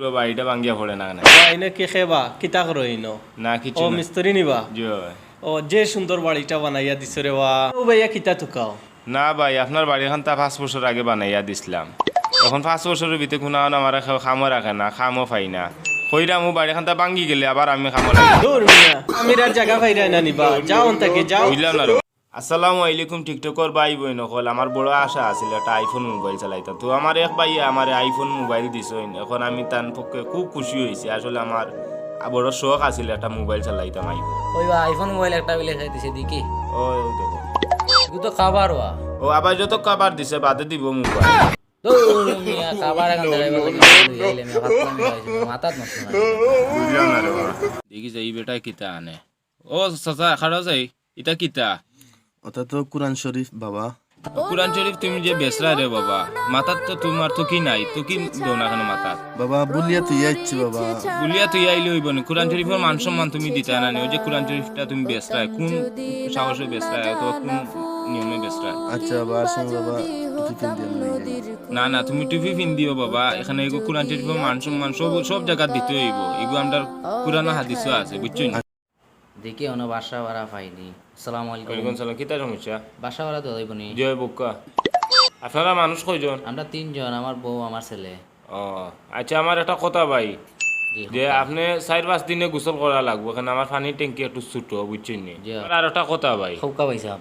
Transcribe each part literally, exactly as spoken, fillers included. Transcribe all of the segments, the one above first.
পুরো বাড়িটা ভাঙ্গিয়া পড়ে না কেনে? ভাই, ইনো কি খেবা? কিতা করো ইনো? না, কিছু ও, না। মিস্ত্রি নিবা? জি ভাই। ও, যে সুন্দর বাড়িটা বানাইয়া দিছো রে বা। ও ভাইয়া, কিতা তুকাও? না ভাই, আপনার বাড়িখানতা পাঁচ বছর আগে বানাইয়া দিছলাম। এখন পাঁচ বছরর ভিতরে কুনু আমার কামো রাখে না, কামও পাই না। কইরাম ও বাড়িখানতা ভাঙ্গি গেলে আবার আমি কামো লাগি। দূর মিয়া, আমি আর জাগা পাইরায় না নি বা। যাও অন থাকি, যাও। বুঝলাম না রে। আসসালামু আলাইকুম TikTok-র ভাই বইন অকল, আমার বড় আশা আছিল একটা iPhone mobile চালাইতাম। তো আমার এক ভাইয়ে আমারে iPhone mobile দিছইন, এখন আমি তান পক্ষে খুব খুশি অইছি। আসলে আমার বড় শখ আছিল একটা mobile চালাইতাম iPhone। ওই বা iPhone mobile একটা বিলে খাই দিছে দেখি। ও, ও দেখো। এগু তো কাবার ওয়া। ও, আবার যত কাবার দিছে বাদে দিব mobile। দূর মিয়া, কাবার এখন দাঁড়াইবার লাগি লই আইলে মিয়া, ভাত পানি খাইছে না, মাথাত নষ্ট না। বুঝলাম না রে বাবা। দেখি যে ই বেটায় কিতা আনে। ও চাচা, খাড়া যাই, ইটা কিতা? ওটা তো কোরআন শরীফ বাবা। কোরআন শরীফ তুমি যে বেচরায় রে বাবা, মাথাত তো তুমার তুকি নাই, তুকি দেও না কেনে মাথাত? বাবা, বুলিয়া তুই আইছি বাবা। বুলিয়া তুই আইলে অইবো নি? কোরআন শরীফর মান সম্মান তুমি দিতায় না নি? ওই যে কোরআন শরীফটা তুমি বেচরায়, কোন সাহসে বেচরায় অথবা কোন নিয়মে বেচরায়? আচ্ছা বাবা, আর সময় বাবা, টুপি পিন্দি আমি লই যাই। না, না, তুমি টুপি পিন্দিও বাবা, এখানে এগু কোরআন শরীফর মান সম্মান সব, সব জাগাত দিতে অইবো। এগু আমরার কোরআন হাদিসও আছে, বুঝছো নি? দেখি, অনো বাসা ভাড়া পাইনি। আসসালামু আলাইকুম। ওয়ালাইকুম সালাম। কিতা সমস্যা? বাসা ভাড়া দেওয়া যাইবো নি? জি অয়, বউক্কা। আপনারা মানুষ কয়জন? আমরা তিনজন, আমার বউ, আমার ছেলে। ও, আচ্ছা, আমার একটা কথা ভাই, জি, যে হুক্কা। আপনে চাইর পাঁচ দিনে গোসল করা লাগবো, কারণ আমার পানির ট্যাঙ্কি একটু ছোট, বুঝছইন নি? জি। আর একটা কথা ভাই, হুক্কা ভাই সাহেব।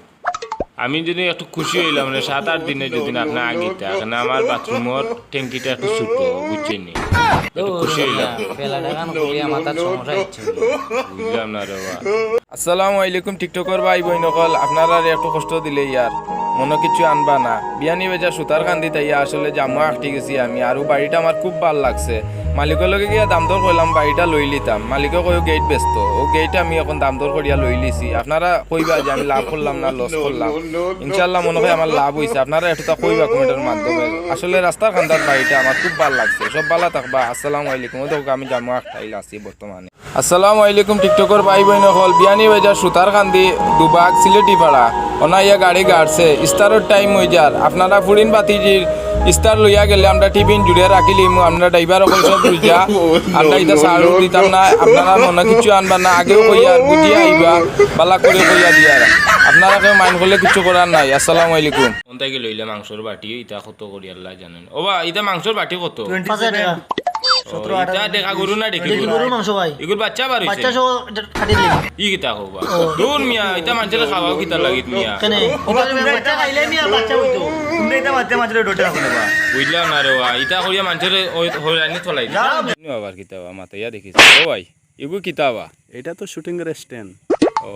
আমি যদি একটু খুশি অইলাম, মানে, সাত আট দিনে যদি আপনে আগ দিতা, কারণ আমার বাথরুমর ট্যাঙ্কিটা একটু ছোট, বুঝছইন নি? একটু খুশি অইলাম। পেলা টাকা না খুলিয়া মাথার সমস্যা হচ্ছে। বুঝলাম না রে বাবা। আসসালামু আলাইকুম TikTok-র ভাই বইন অকল, আপনারারে একটু কষ্ট দিলে ইয়ার, মনো কিচ্ছু আনবা না। বিয়ানীবাজার সুতারকান্দিত আইয়া আসলে যামু আটকি গেছি আমি, আর ও বাড়িটা আমার খুব ভালা লাগছে। মালিকর লগে গিয়া দাম দর করলাম, বাড়িটা লই লিতাম। মালিকে কয় ও গেইট ব্যস্ত, ও গেইট আমি এখন দাম দর করিয়া লই লিছি। আপনারা কইবা যে আমি লাভ করলাম না লস করলাম। ইনশাআল্লাহ মনো অয় আমার লাভ অইছে। আপনারা একটু তা কইবা comment-র মাধ্যমে। আসলে রাস্তার কান্দাত বাড়িটা আমার খুব ভালা লাগছে। সব ভালা থাকবা। আসসালামু আলাইকুম। ও দেখো আমি যামু আটকাইল আছি বর্তমানে। আসসালামু আলাইকুম TikTok-র ভাই বইন অকল, বিয়ানীবাজার সুতারকান্দি দুবাগ সিলেটি পাড়া, অনো আইয়া গাড়ি গাড়ছে, ইস্তারর টাইম অই যার। আপনারা ফুড়িন বাতিজির ইস্তার লইয়া গেলে আমরা টিফিন জুড়ে রাখি লিমু, আমরা ড্রাইভার অকল সব রুজা, আমরা ইতা সারু দিতাম না, আপনারা মনো কিচ্ছু আনবা না, আগেও কইয়ার বুঝিয়া আইবা, ভালা করি কইয়া দিয়ার। আপনারা কেউ mind করলে কিচ্ছু করার নাই। আসসালামু আলাইকুম। কোন থাকি লইলে মাংসর বাটি, ইতা কত করি আল্লায় জানইন। ও বা, ইতা মাংসর বাটি কত? পাঁচ হাজার টাকা। ও, সতেরো, ইতা আঠারো, দেখা গরু না দেখি দেখি গরু? গরুর মাংস ভাই। ইগুর বাচ্চা বার অইছে? বাচ্চা সহ এটা ফাটিয়ে দিলাম। ই কিতা কও বা? ও। দূর মিয়া, ইতা মানষরে খাওয়াও কিতা লাগি মিয়া? কেনে? ইতা বাচ্চা খাইলে মিয়া বাচ্চা অইতো। তুমি ইতা বাচ্চা মানষরে ডটে রাখো না বা। বুঝলাম না রে বা, ইতা করিয়া মানষরে ওই হয়রানি চলাই দিছে। যাও। তুমি আবার কিতা বা, মাতাইয়া দেখিস। ও ভাই, ইগু কিতা বা? এটা তো shooting-র stand। ও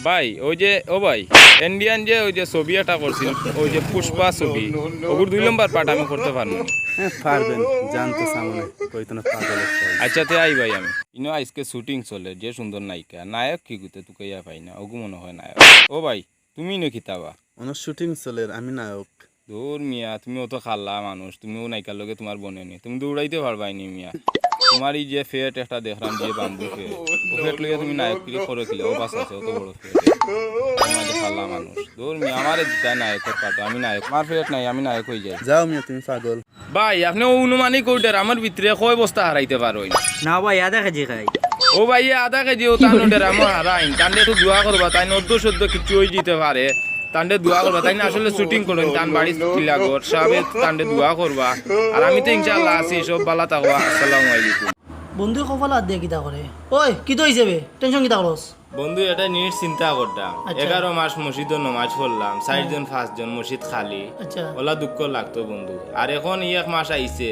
ভাই, ওই যে, ও ভাই, Indian যে ওই যে ছবি এটা করছিল, ওই যে পুষ্পা ছবি, ওগুর দুই নম্বর part আমি করতে পারবো না। হ্যাঁ, পারবেন, জানতো সামনে, কইতো না পাগল একটা। আচ্ছা, তে আই ভাই আমি। ইনো আজকে shooting চলে, যে সুন্দর নায়িকা, নায়ক কি গুতে তুকাইয়া পাই না, ওগু মনো অয় নায়ক। ও ভাই, তুমি ইনো কিতা বা? ওনার shooting চলের, আমি নায়ক। দূর মিয়া, তুমি অত কালা মানুষ, তুমি ও নায়িকার লগে তুমার বনে নি, তুমি দৌড়াইতে পারবায় নি মিয়া। তুমার ই যে পেট একটা দেখরাম, যে বাম্বু পেট, ও পেট লইয়া তুমি নায়কগিরি করো কিলা? ও বাস আছে, অত বড় পেট। তুমার যে কালা মানুষ। দূর মিয়া, আমারে দিতা নায়কর part, আমি নায়ক। আমার পেট নাই, আমি নায়ক অই যাই। যাও মিয়া, তুমি পাগল। ভাই, আপনে অনুমানিক ও ড্রামর ভিতরে কয় বস্তা হারাইতে পারইন? না ভাই, আধা কেজি খাই। ও ভাই, আধা কেজি ও তানো ড্রামো হারাইন। তানরে একটু দোয়া করবা, তাইন অদ্য সদ্য কিছু অই যিতে পারে। তানরে দোয়া করবা, তাইন আসলে shooting করইন, তান বাড়ি টিলাগড়, সাবে তানরে দোয়া করবা। আর আমি তো ইনশাআল্লাহ আছি, সব ভালা থাকবা। আসসালামু আলাইকুম। বন্ধু কপাল হাত দিয়া কিতা করে? ওই, কিতা অইছে বে? Tension কিতা করস? বন্ধু, এটা নিয়ে চিন্তা করতাম। আচ্ছা। এগারো মাস মসজিদো নমাজ পড়লাম, চাইরজন পাঁচজন মসজিদ খালি। আচ্ছা। ওলা দুঃখ লাগতো বন্ধু। আর এখন ই এক মাস আইছে,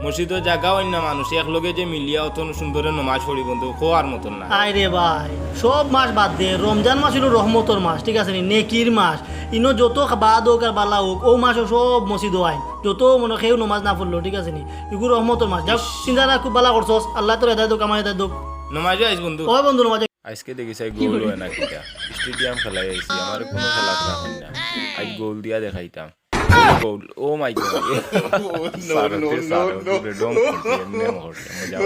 মসজিদো জাগা অইন না মানুষ, একলগে যে মিলিয়া অত সুন্দরে নমাজ পড়ি বন্ধু, কওয়ার মতন না। আয় রে ভাই, সব মাস বাদ দে, রমজান মাস অইলো রহমতর মাস, ঠিক আছে নি? নেকির মাস। ইনো যত বাদ অউক আর ভালা অউক, অউ মাসো সব মসজিদো আইন। যত মনো কেউ নমাজ না পড়লো, ঠিক আছে নি? ইগু রহমতর মাস। যাক, চিন্তা না, খুব ভালা করছস। আল্লায় তোর হেদায়েত দেউক, আমার হেদায়েত দেউক। নমাজো আইস বন্ধু। ওই বন্ধু, নমাজো আইস। আজকে দেখি চাই গোল অয় না কিতা। Stadium খেলাই আইছি, আমারে কুনু খেলাত রাখইন না। আজ গোল দিয়া দেখাইতাম। গোল, oh my God। সারতে, সারতে, ডং করছে, এমনে করছে, মজা।